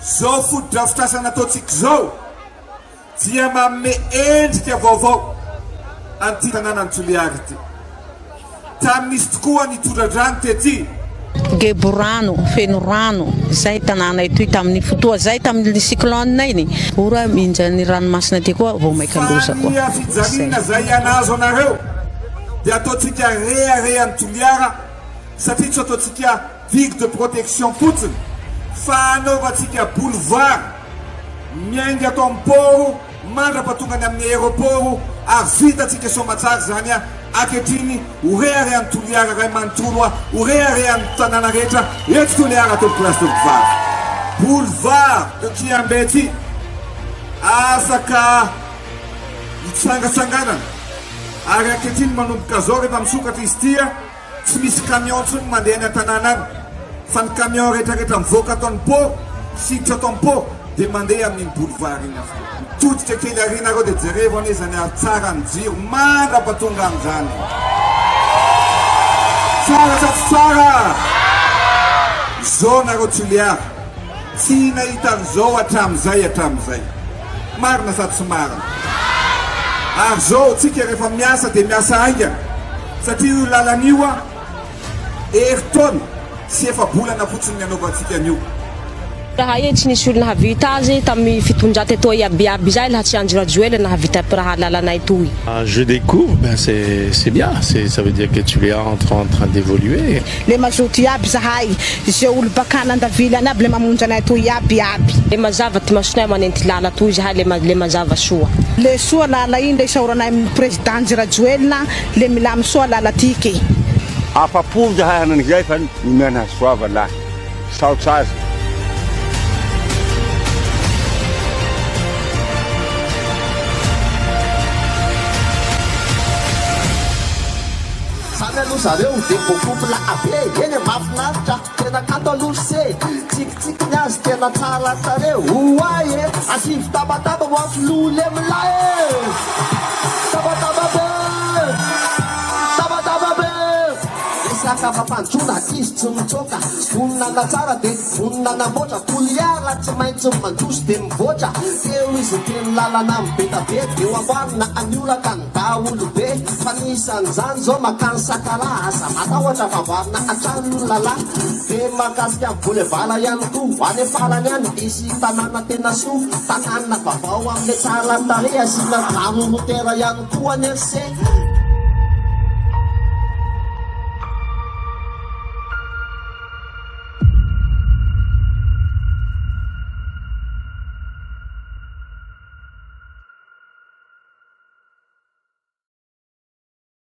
Izao fotodrafitrasa nataontsika izao dia manome endrika vaovao an'ity tanànan'i Toliara ity. Tany nisy tokoa ny tondra-drano tety. Gebo rano, feno rano zay tanàna itoy tamin'ny fotoa zay tamin'ny cyclone iny. Ora minjan'ny ranomasina aty koa vao maika loza Fa koa. ny fijaliana Zay. izay hanazo anareo dia ataontsika reharehan'i Toliara satria tsy ataontsika digue de protection fotsiny fa hanaovantsika boulevard miainga ato amin'ny port mandra-pahatongany amin'ny aéroport ary vitantsika soamatsara izany ankehitriny ho reharehan'i Toliara iray manontolo ho reharehan'ny tanàna rehetra eto Toliara tompokolahy sy tompokovavy. Boulevard de Kiambe ity afaka hitsangatsanganana ary ankehitriny manomboka zao rehefa misokatra izy ity Tsy misy camion intsony mandeha any an-tanàna any fa ny camion rehetra rehetra mivoaka ato amin'ny port sy hiditra ato amin'ny port dia mandeha amin'iny boulevard iny avokoa. Mitodika kely ary nareo dia jerevo anie izany ary tsara ny jiro mandrapatonga amin'izany. Tsara sa tsy tsara? Izao nareo Toliara tsy nahita an'izao hatramin'izay hatramin'izay. Marina sa tsy marina? Ary zao tsika rehefa miasa dia miasa haingana satria io lalana io an herintaona sy efa-bolana fotsiny ny anaovantsika an'io. Raha iny tsy nisy olo nahavita azy tamy 700 etoa iaby iaby zay laha tsy Andry Rajoelina nahavita raha lalanay toy. Je découvre, ben c'est c'est bien, c'est ça veut dire que Tuléar est en train d'évoluer. Le mazoto iaby zahay, ze olo bakany andavily any aby le mamonjy anay atoy iaby iaby. Le mazava ty masonay manenty lala toy zahay le le mazava soa. Le soa lala iny le isaoranay aminy président Andry Rajoelina le milamy soa lala tiky. Afa-po zahay hanan'izay fa nomena hasoava lahy. Saotra azy. Zany aloha zareo de beau couple be eny e mafinaritra tena kanto aloha se tsikitsiky ny azy tena tsara tarehy oay e asivo tabataba ho an filoha le milay e tabataba be tabataba be resaka fampandrosoana izy tsy mitsoaka vonona hanatsara de vonona hanamboatra toliara tsy maintsy mandroso de mivoatra teo izy niteny lalana mibetabe de ho amboarina an'oraka Daholo be fa ny isan'izany zao makany Sakala aza matahotra fa amboarina hatrany ny lala de mahakasika ny boulevard ihany koa any farany any hisy tanàna tena soa tanàna vaovao amle tsara tarehy asiana gare routière ihany koa anie ry se.